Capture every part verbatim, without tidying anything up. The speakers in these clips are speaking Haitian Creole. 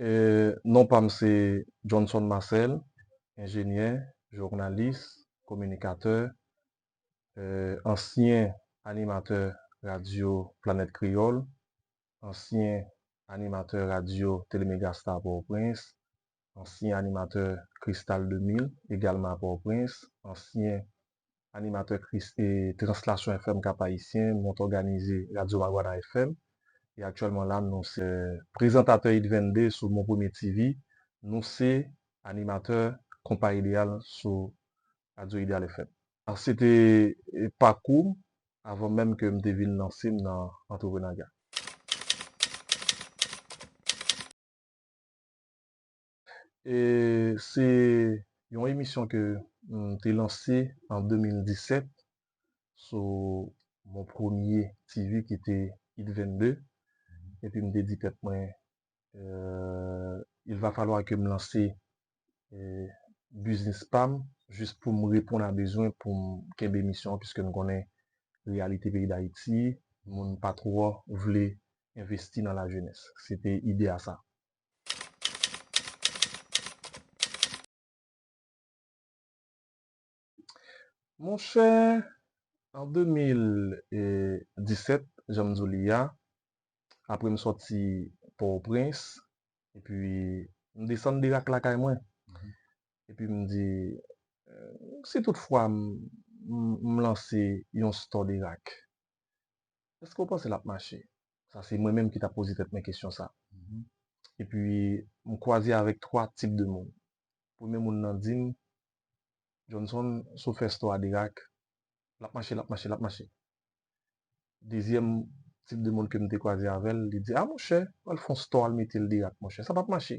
E, non pa m se Johnson Marcel, enjenyè, jounalis, kominikatè, e, ansyen animatè radyo Planèt Kreyòl, ansyen animatè radyo Telemega Star Pòtoprens, ansyen animatè Kristal de mil, egalman a Pòtoprens, ansyen animatè Kris-, e, Translasyon F M Cap Haïtien, mwen t òganize Radyo Magwana F M. E aktyèlman la, nou se prezantatè Hit vennde sou Mon Premye T V. Nou se animatè Konpa Ideyal sou Radyo Ideyal F M. A, se te, e, pakou m avan menm ke m te vin lanse m nan antreprenarya. E se yon emisyon ke m te lanse an de mil disèt sou Mon Premye T V ki te Hit vennde. Epi m te di tèt mwen, euh, il va falloir ke m lanse, euh, biznis pa m, jis pou m reponn a bezwen, pou m kenbe misyon an, piske nou konnen reyalite peyi Dayiti, moun pa twò vle envesti nan lajenès. Se te ide a sa. Monchè, an de mil disèt, jan m di w li a, apre m sòti Pòtoprens, epi m desann Derak lakay mwen. Mhm. Epi m di, euh, si toutfwa m, m, m lanse yon store Derak, èske w panse l ap mache? Sa se mwen menm ki t ap poze tèt mwen kesyon sa. Mhm. Epi, m kwaze avèk twa tip de moun. Premye moun nan di m, Johnson, si w fè store a Derak, l ap mache, l ap mache, l ap mache. Dezyèm tip de moun ke m te kwaze avè l, li di, a monchè, w al fè yon store, al mete l Derak, monchè, sa p ap mache.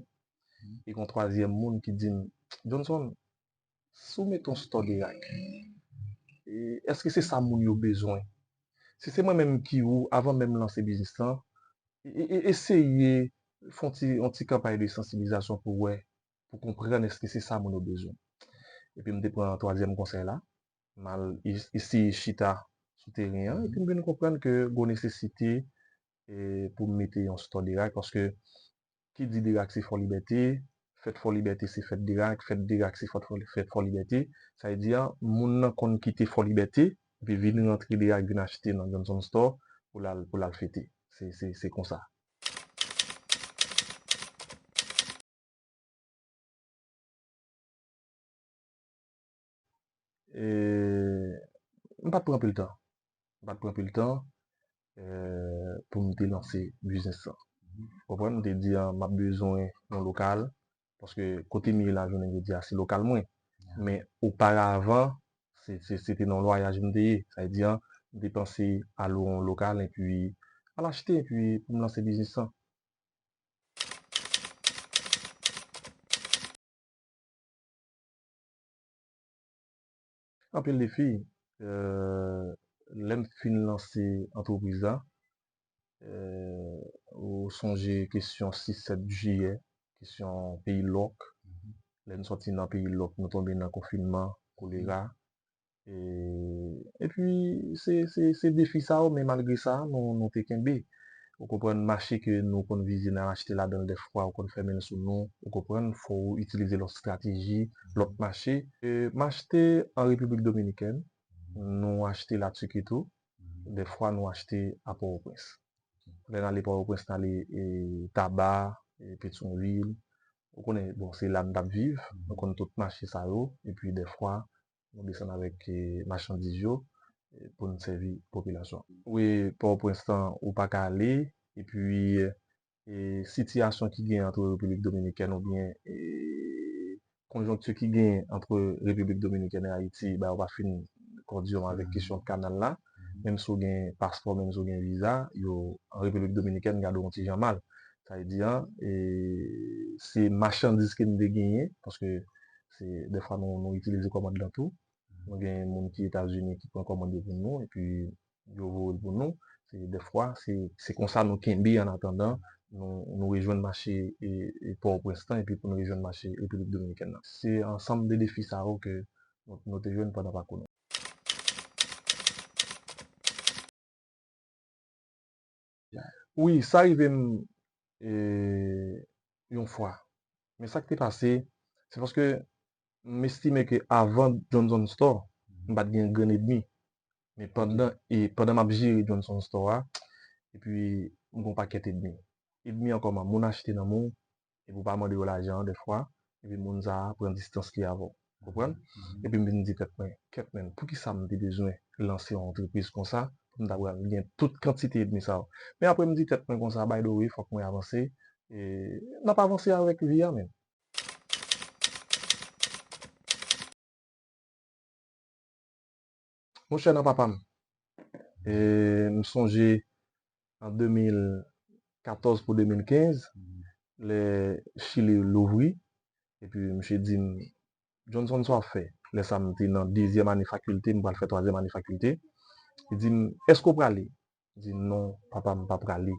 Mhm. E gon twazyèm moun ki di m, Johnson, si w mete yon store Derak, e, èske se sa moun yo bezwen? Si se mwen menm ki ou, avan menm lanse biznis lan, e, e, e, eseye fè yon ti, yon ti kanpay de sansibilizasyon pou wè, pou konprann èske se sa moun yo bezwen. Epi m te pran twazyèm konsèy la, m al e-, eseye chita sou teren an, epi m vin konprann ke gon nesesite, e, pou m mete yon store Derak, paske ki di Derak se Fò Libète, fèt Fò Libète se fèt Derak, fèt Derak se fèt Fò, fèt Fò Libète. Sa vle di a, moun nan konn kite Fò Libète, epi vin rantre Derak, vin achte nan Johnson Store pou l al, pou l al fete. Se, se, se konsa. E, m pa t pran anpil tan. M pa t pran anpil tan, eh, pou m te lanse biznis lan. Ou konprann? M te di, a, m ap bezwen yon lokal, paske kote m ye la, jounen jodi a, se lokal mwen. Men oparavan, se, se, se te nan lwayaj m te ye. Sa vle di, a, m te panse a lwe yon lokal, epi al achte, epi pou m lanse biznis lan. Anpil defi. Euh, lè m fin lanse antrepriz la, euh, ou sonje kesyon sis sèt jiyè, kesyon peyi lòk. Mhm. Lè n sòti nan peyi lòk, nou tonbe nan konfinman, kolera. E, epi, se, se, se defi sa yo, men malgre sa, nou, nou te kenbe. Ou konprann, mache ke nou konn vize n al achte ladan l, dèfwa ou konn fèmen l sou nou. Ou konprann, fò w itilize lòt estrateji, lòt mache. E, m achte an Repiblik Dominikèn, nou achte La Turquie tou. Dèfwa, nou achte a Pòtoprens. Lè n ale Pòtoprens, n ale, e, Taba, e, Petyonvil. Ou konnen, bon, se la n t ap viv. Nou konn tout mache sa yo. Epi, dèfwa, nou desann avèk, e, machandiz yo, e, pou n sèvi popilasyon an. Wi, Pòtoprens lan, ou pa ka ale, epi, e, sitiyasyon ki gen ant Repiblik Dominikèn oubyen, e, konjonkti ki gen ant Repiblik Dominikèn e Ayiti, ba yo pa fin kòdiyòm avèk kesyon kanal la. Menm si w gen paspò, menm si w gen viza, yo, an Repiblik Dominikèn, gade w yon ti jan mal. Sa vle di, a, e, se machandiz ke n te genyen, paske se, dèfwa nou, nou itilize kòmand lan tou. Nou gen moun ki Etazini ki pran kòmand yo pou nou, epi yo voye l pou nou. Se dèfwa, se, se konsa nou kenbe annatandan nou, nou rejwenn mache, e, e Pòtoprens lan, epi pou nou rejwenn mache Repiblik Dominikèn nan. Se ansanm de defi sa yo ke nou, nou te jwenn pandan pakou nou. Wi, sa rive m, e, yon fwa. Men sa k te pase, se paske m estime ke avan Johnson Store, m pa t gen grenn edmi. Men pandan, e pandan m ap jere Johnson Store a, epi m gen yon pakèt edmi. Edmi an kòman? Moun achte nan men w, epi w pa mande yo lajan an dèfwa, epi moun sa a pran distans li avè w. Konprann? Epi m vin di tèt mwen, kèt men, poukisa m te bezwen lanse yon antrepriz konsa, pou m ta pral gen tout kantite edmi sa yo? Men apre m di tèt mwen konsa, by the way, fòk mwen avanse, e n ap avanse avèk vi a, men. Monchè, nan papa m. E m sonje an de mil katòz pou de mil kenz, lè Chili louvri, epi misye di m, Johnson, sa w ap fè? Lè sa a, m te nan dezyèm ane fakilte, m pral fè twazyèm ane fakilte. Li di m, èske w prale? M di, non, papa, m pa prale.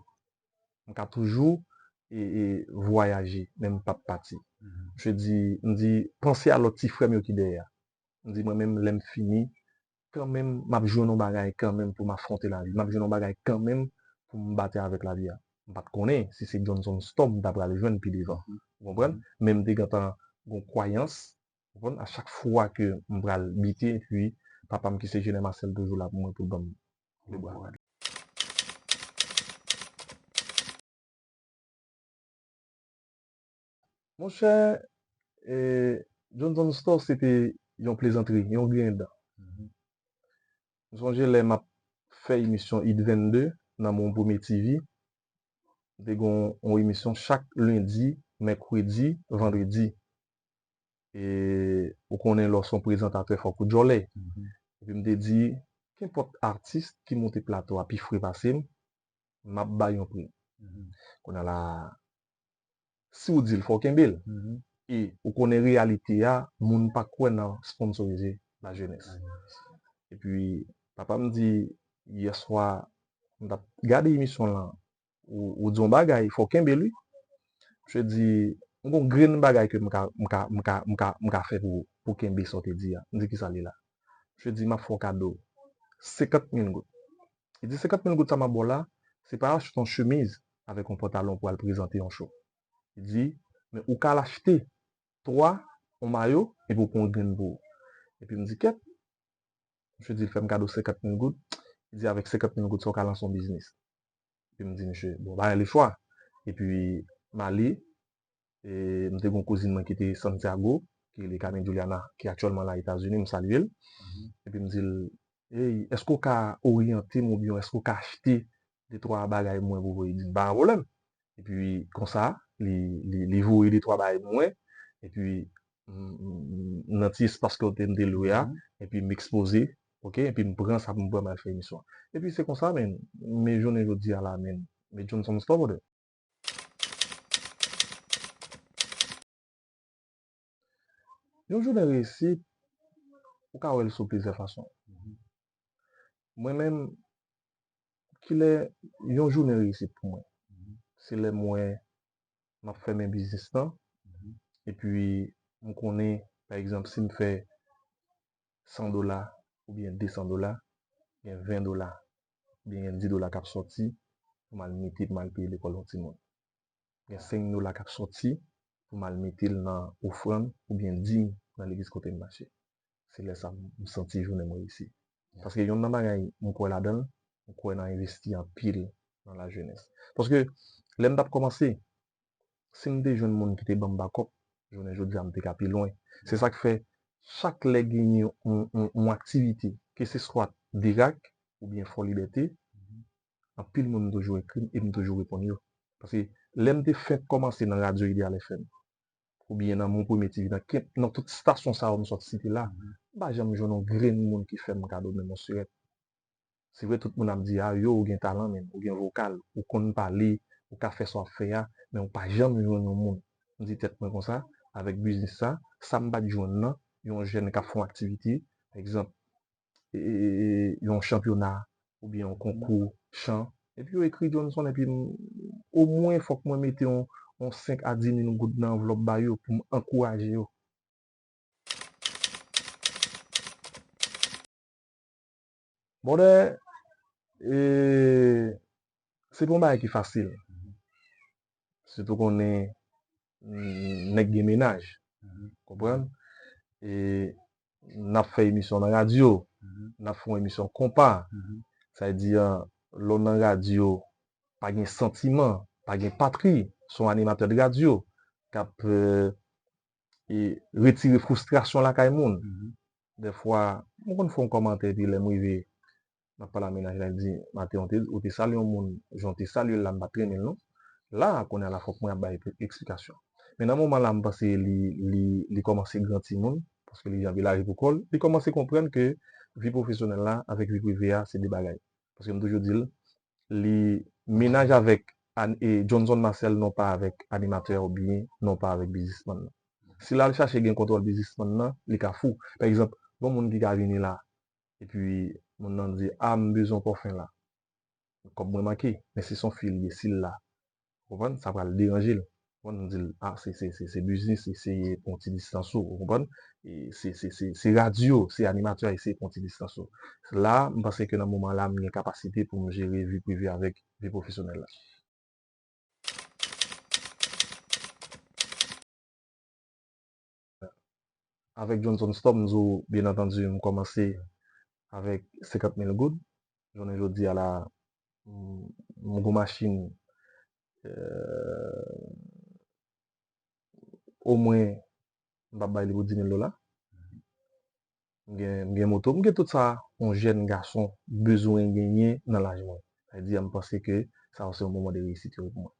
M ka toujou e, e, vwayaje, men m p ap pati. Misye di, m di, panse a lòt ti frè m yo ki dèyè a. M di, mwen menm, lè m fini, kanmenm, m ap jwenn yon bagay kanmenm pou m afwonte lavi. M ap jwenn yon bagay kanmenm pou m batay avèk lavi a. M pa t konnen si se Johnson Storm m ta pral jwenn pi devan. Ou konprann? Men m te gentan gen kwayans, ou konprann? A chak fwa ke m pral bite, epi papa m ki se Jenè Marcel toujou la pou mwen pou l ban m lebra. Monchè, e, Johnson Store se te yon plezantri, yon griyen dan. M sonje lè m ap fè emisyon Hit vennde nan mon premye T V, m te gen yon, yon emisyon chak lendi, mèkredi, vandredi. E ou konnen lè w se yon prezantatè, fòk ou djòlè. Epi m te di, kenpòt atis ki monte plato a pi fre pase m, m ap ba yon pri. Kounye a la, si w di l, fò w kenbe l. E ou konnen reyalite a, moun pa kwè nan sponsorize lajenès. Epi, papa m di, yèswa, m t ap gade emisyon lan, ou, ou di yon bagay, fò w kenbe l, wi. Misye di, m gon grenn bagay ke m ka, m ka, m ka, m ka, m ka fè pou, pou kenbe sa w te di a. M di, kisa l ye la? Misye di, m ap fè w kado senkant mil goud. Li di, senkant mil goud sa m ap ba w la, se pa achte yon chemiz avèk yon pantalon pou al prezante yon show. Li di, men ou ka al achte twa, yon mayo, epi w pran yon grenn pou ou. Epi m di, kèt, misye di l fè m kado senkant mil goud. Li di, avèk senkant mil goud sa, w ka lanse yon biznis. Epi m di misye, bon, pa gen lechwa. Epi m ale, e, m te gen yon kouzin mwen ki te Santiago, ki rele Carmen Juliana, ki aktyèlman la Etazini, m salye l. Epi m di l, ey, èske w ka oryante m oubyen èske w ka achte de twa bagay mwen pou voye? Li di m, pa gen pwoblèm. Epi konsa, li, li, li voye de twa bagay pou mwen. Epi m, m, m, nan ti espas kote m te lwe a, epi m ekspoze, oke, epi m pran sa pou m pran m al fè emisyon an. Epi se konsa, men, men jounen jodi a la, men, men Johnson Store, brother. Yon jounen reyisit, ou ka wè l sou plizyè fason. Mwen menm, kilè yon jounen reyisit pou mwen? Se lè m wè m ap fèmen biznis lan, epi m konnen, pa egzanp, si m fè san dola oubyen de san dola, gen ven dola, oubyen gen dis dola k ap sòti pou m al mete, pou m al peye lekòl yon timoun. Gen senk dola k ap sòti pou m al mete l nan ofrann oubyen dim nan legliz kote m mache. Se lè sa m, m santi jounen m reyisi. Paske yonn nan bagay m kwè ladan l, m kwè nan envesti anpil nan lajenès. Paske lè m t ap kòmanse, si m te jwenn moun ki te ban m bakòp, jounen jodi a m te ka pi lwen. Se sa k fè, chak lè genyen yon, yon, yon aktivite, keseswa Dirak oubyen Fò Libète, anpil moun toujou ekri m e m toujou reponn yo. Paske lè m te fenk kòmanse nan radyo Ideal F M, oubyen nan Mon Premye T V, nan kenp, nan tout estasyon sa yo m sot site la, m pa janm jwenn yon grenn moun ki fè m kado menm yon sirèt. Se vre, tout moun ap di, a, yo, ou gen talan, men ou gen vokal, ou konn pale, ou ka fè sa w ap fè a, men ou pa janm jwenn yon moun. M di tèt mwen konsa, avèk biznis sa, sa m pa t jwenn nan, yon jèn k ap fè yon aktivite, pa egzanp, e, e, e, e, yon chanpyona, oubyen yon konkou chan, epi yo ekri Johnson, epi m, omwen fòk mwen mete yon, yon senk a di mil goud nan anvlòp ba yo pou m ankouraje yo. Brother, e, se pa yon bagay ki fasil. Sitou konnen n- nèg gen menaj. Konprann? E n ap fè emisyon nan radyo, n ap fè yon emisyon konpa. Sa vle di, an, lè w nan radyo, pa gen santiman, pa gen patri, se yon animatè de radyo k ap, euh, e retire fristrasyon lakay moun. Dèfwa, mwen konn fè yon kòmantè, epi lè m rive, m ap pale a menaj la, li di, "Maten, ou te, ou te salye yon moun, jan w te salye l la, m pa t renmen l non." La, kounye a la, fòk mwen ap bay eksplikasyon. Men nan moman la, m panse li, li, li kòmanse gran timoun, paske li janbe lavi pou kò l, li kòmanse konprann ke vi pwofesyonèl la avèk vi prive a, se de bagay. Paske m toujou di l, li menaj avèk an- e Johnson Marcel, non pa avèk animatè oubyen non pa avèk biznismann nan. Si l al chache gen kontwòl biznismann nan, li ka fou. Pa egzanp, gen moun ki ka vini la, epi moun nan di, "A, m bezwen pòfen la. Kòb mwen manke." Men si se yon fi li ye, si l la, konprann, sa pral deranje l. Konprann, m di l, "A, se, se, se, se biznis, eseye pran yon ti distans ou," ou konprann? E se, se, se, se radyo, se animatè, eseye pran yon ti distans ou. La, m panse ke nan moman la, m gen kapasite pou m jere vi prive avèk vi pwofesyonèl la. Avèk Johnson Storm, m di w, byen antandi, m kòmanse avèk senkant mil goud. Jounen jodi a la, m, m gon machin, euh, omwen, m p ap bay li pou dis mil dola. M gen, m gen moto, m gen tout sa yon jèn gason bezwen genyen nan laj mwen. Sa vle di, m panse ke sa se yon moman de reyisit yo pou mwen.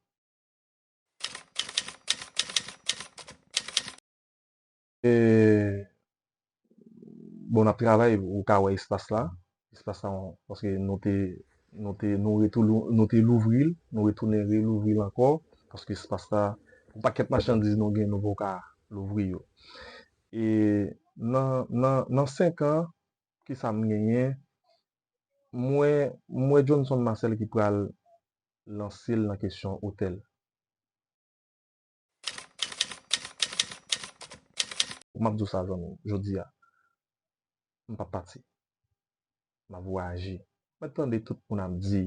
E, bon, n ap travay, ou ka wè espas la. Espas la, paske nou te, nou te, nou retou-, nou te louvri l, nou retounen relouvri l ankò, paske espas la, yon pakèt machandiz nou gen, nou poko ka louvri yo. E nan, nan, nan senk an, kisa m genyen? M wè, m wè Johnson Marcel ki pral lanse l nan kesyon otèl. M ap di w sa, zanmi m, jodi a, m p ap pati. M ap vwayaje. Mwen tande tout moun ap di,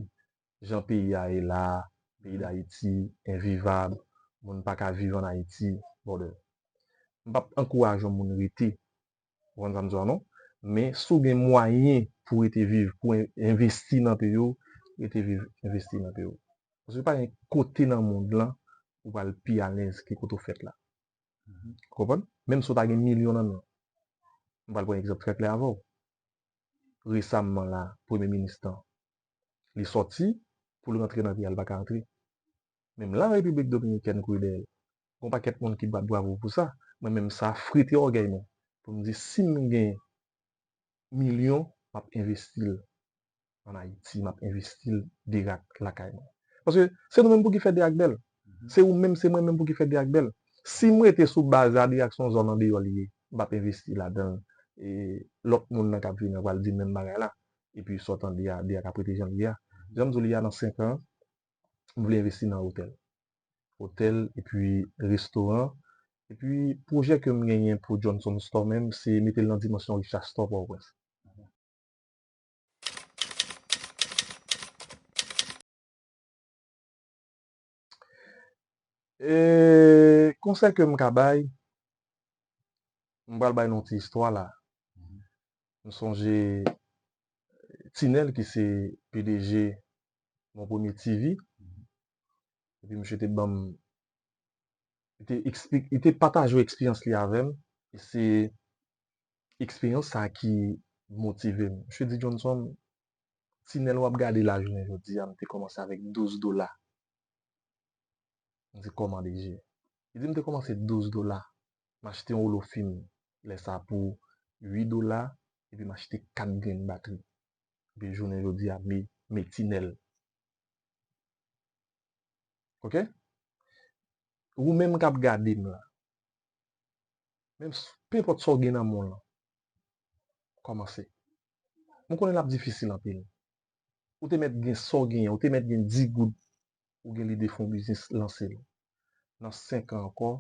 jan peyi a ye la, peyi Dayiti, envivab, moun pa ka viv ann Ayiti, brother. M p ap ankouraje yon moun rete. Ou konprann sa m di w a non? Men si w gen mwayen pou w rete viv, pou w en- envesti nan peyi w, rete viv, envesti nan peyi w. Paske pa gen kote nan mond lan ou pral pi alèz ke kote w fèt la. Ou konprann? Menm si w ta gen milyon nan men w. M pral pran egzanp trè klè avè w. Resamman la, premye minis lan, li sòti pou l rantre nan peyi a, li pa ka rantre. Menm la Repiblik Dominikèn kouri dèyè l. Gon pakèt moun ki bat bravo pou sa. Mwen menm sa frite ògèy mwen. Pou m di si m gen milyon, m ap envesti l ann Ayiti, m ap envesti l dirak lakay mwen. Paske se nou menm pou ki fè dirak bèl. Se ou menm, se mwen menm pou ki fè dirak bèl. Si m rete sou baz la, dirak se yon zòn andeyò li ye, m p ap envesti ladan l. E lòt moun nan k ap vini an pral di menm bagay la. Epi sa w tande a, dirak ap rete jan l ye a. Jan m di w li a nan senk an, m vle envesti nan otèl. Otèl, epi restoran. Epi pwojè ke m genyen pou Johnson Store menm, se mete l nan dimansyon Richard Store Pòtoprens. E konsèy ke m ka bay, m pral bay nou ti istwa la. M sonje Tinèl ki se P D G Mon Premye T V. Epi misye te ban m, li te eksplik-, li te pataje eksperyans li avè m. E se eksperyans sa ki motive m. Misye di, "Johnson, Tinèl w ap gade la jounen jodi a, m te kòmanse avèk douz dola." M di, "Kòman deje?" Li di, "M te kòmanse douz dola. M achte yon woulo fim lè sa pou uit dola, epi m achte kat grenn batri. Epi jounen jodi a, me, me Tinèl." Oke? Ou menm k ap gade m la, menm s- penpòt sa w gen nan men w lan, kòmanse. Mwen konnen l ap difisil anpil. Ou te mèt gen sa w genyen, ou te mèt gen dis goud, ou gen lide fè yon biznis, lanse l. Nan senk an ankò,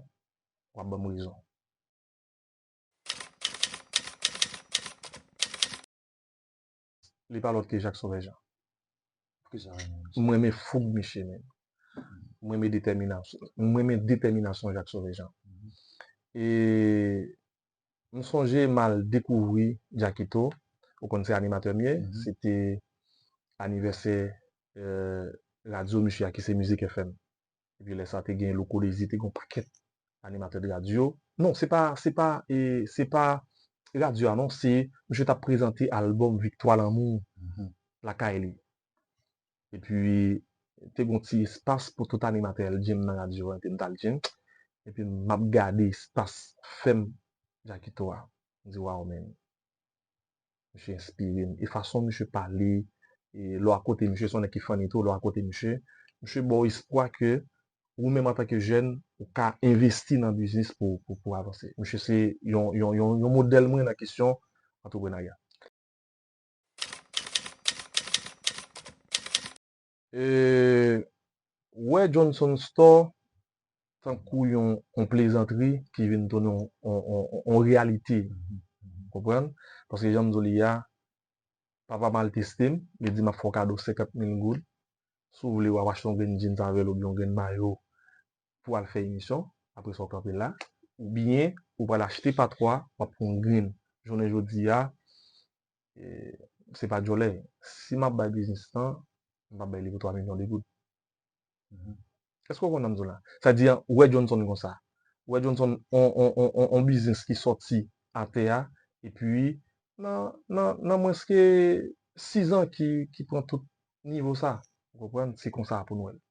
w ap ban m rezon. Li pa lòt ke Jacques Sauveur Jean. Poukisa w renmen misye? Mwen renmen foug misye menm. Mwen renmen detèminasyon, mwen renmen detèminasyon Jak Sove Jan. E m sonje m al dekouvri Jackito, ou konn se animatè m ye, se te anivèsè eh, radyo misye a ki se Mizik F M. Epi lè sa te gen Louko Dezi, te gen yon pakèt animatè de radyo. Non, se pa, se pa, eh, se pa radyo a non, se misye t ap prezante albòm Viktwa Lanmou lakay li. Epi te gen yon ti espas pou tout animatè al gym nan radyo a, epi m t al gym. Epi m ap gade espas fèm Jackito a. M di, waw, men. Misye enspire m. E fason misye pale, e lè w akote misye, se yon nèg ki funny tou, lè w akote misye, misye ba w espwa ke ou menm antanke jèn, ou ka envesti nan biznis pou, pou, pou avanse. Misye se yon, yon, yon, yon modèl mwen nan kesyon antreprenarya. E, wè Johnson Store tankou yon, yon plezantri ki vin tounen yon, yon, yon, yon reyalite. Konprann? Paske jan m di w li a, papa m al teste m, li di m ap fè w kado senkant mil goud. Si w vle, w ap achte yon grenn jeans avè l oubyen yon grenn mayo pou al fè emisyon. Apre sa, w kanpe la. Oubyen, ou pral achte patwa, w ap pran yon grenn. Jounen jodi a, e, se pa djòlè. Si m ap bay biznis lan, m p ap bay li pou twa milyon de goud. Èske w konprann sa m di w la? Sa di, ou wè Johnson konsa. Ou wè Johnson, on, on, on, on, on biznis ki sòti atè a, epi nan, nan, nan mwens ke sizan ki, ki pran tout nivo sa. Ou konprann? Se konsa pou nou wè l.